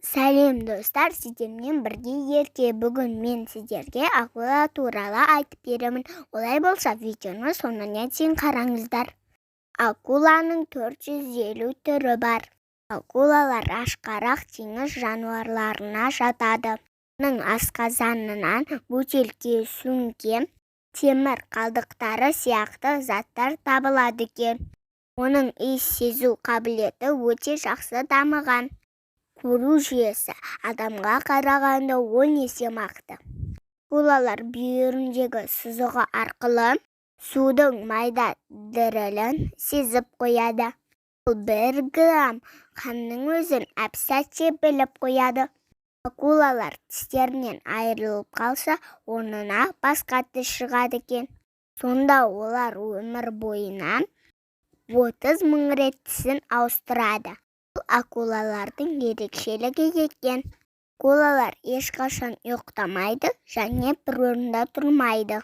Сәлем, достар! Сіздермен бірге Ерке. Бүгін мен сіздерге акула туралы айтып беремін. Олай болса, видеоны соңына дейін қараңыздар. Акуланың 450 түрі бар. Акулалар ашқарақ теңіз жануарларына жатады. Оның асқазанынан бөтелке, сөмке, темір қалдықтары сияқты заттар табылады екен. Оның иіс сезу қабілеті өте жақсы дамыған. Көру жүйесі адамға қарағанда 10 есе мықты. Акулалар бүйіріндегі сызығы арқылы судың майда дірілін сезіп қояды. Ол 1 грамм қанның өзін әп-сәтте біліп қояды. Акулалар тістерінен айырылып қалса, орнына басқа тіс шығады екен. Сонда олар өмір бойына 30 000 рет тісін ауыстырады. Бұл акулалардың ерекшелігі екен. Акулалар ешқашан ұйықтамайды және бір орында тұрмайды.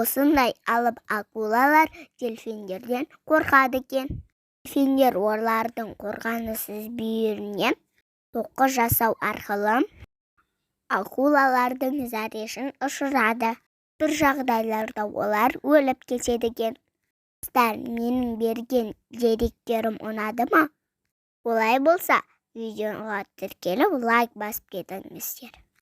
Осындай алып акулалар дельфиндерден қорқады екен. Дельфиндер олардың қорғансыз бүйіріне соққы жасау арқылы акулалардың зәресін ұшырады. Бір жағдайларда олар өліп кетеді екен. Достар, менің берген деректерім ұнады ма? Олай болса, видеоға тіркеліп, лайк басып кетіңіздер.